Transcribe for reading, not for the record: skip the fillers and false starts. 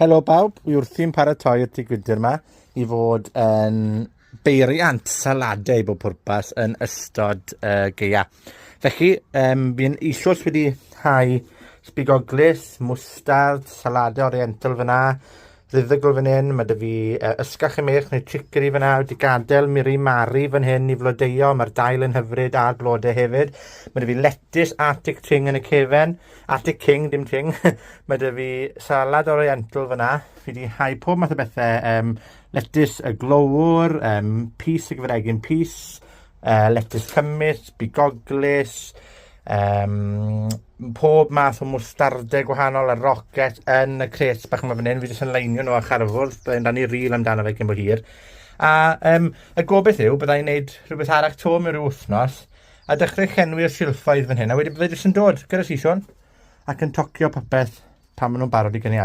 Helo bawb, wi wrthi'n paratoi'r tŷ gwydyr 'ma i fod yn beiriant salade i bob pwrpas yn ystod y gaea. Felly, yym, fi'n eisoes wedi hau sbigoglys, mwstard, salade oriental fan 'na, fuddugol fan 'yn, ma' 'da fi yy ysgach y meirch neu chicory fan 'na, wedi gadel miri mari fan hyn i flodeuo, ma'r dail yn hyfryd a'r blode hefyd. Ma' 'da fi letys Arctic Ting yn y cefen, Arctic King, dim Ting. Ma' 'da fi salad oriental fan 'na. Fi 'di hau pob math o bethe yym letys y glowr, yym pys y gyfer pys, letys cymysg, bigoglys, yym pob math o mwstarde gwahanol a rocket yn y crêts bach 'ma fan 'yn. Fi jyst yn leinio nw â charbwrdd, byddai'n rannu reel amdano fe cyn bo hir. A yym y gobeth yw byddai'n neud rhywbeth arall 'to mewn ryw wthnos, a dechre llenwi'r silffoedd fan hyn, a wedyn bydde jyst yn dod gyda siswrn ac yn tocio popeth pan ma' nw'n barod i gynaeafu.